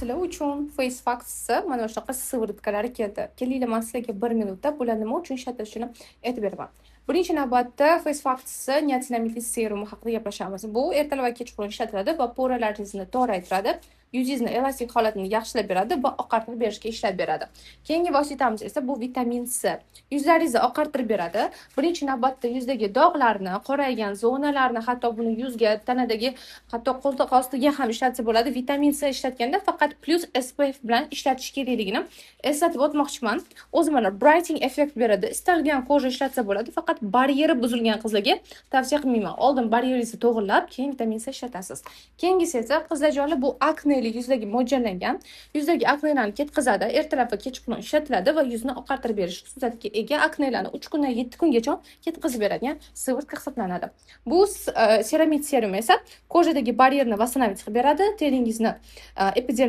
Sizlar uchun Face Facts'i mana shunaqa сыворотка lari keldi. Kelinglar, man sizlarga bir minutda bular nima uchun ishlatilishini aytib beraman. Birinchi navbatda Face Facts'i niacinamidli serumi haqida gaplashamiz. Bu ertalab va kechqurun ishlatiladi va пора laringizni toraytiradi, yuzingizni elastik holatini yaxshilab beradi va oqartirib berishga ishlab beradi. Keyingi vositamiz esa bu vitamin C. Yuzlaringizni oqartirib beradi. Birinchi navbatda yuzdagi dog'larni, qoraygan zonalarni, hatto buni yuzga, tanadagi, hatto qo'ltiq ostiga ham ishlatsa bo'ladi. Vitamin C ishlatganda faqat plyus SPF bilan ishlatish kerakligini eslatib o'tmoqchiman. O'zi mana brightening effekt beradi. Istalgan кожа ishlatsa bo'ladi, faqat baryeri buzilgan qizlarga tavsiya qilmayman. Oldin baryeringizni to'g'irlab, keyin vitamin C ishlatasiz. Keyingisi esa, qizlarjonlar, bu akneli yuzlarga mo'ljallangan. Yuzdagi aknelarni ketkazadi, ertalab va kechqurun ishlatiladi va yuzni oqartirib berish xususiyatiga ega, aknelarni 3 kundan 7 kungacha ketkazib beradigan сыворотка hisoblanadi. Bu ceramid serum esa кожа dagi baryerni восстановить qilib beradi, teringizni epidermis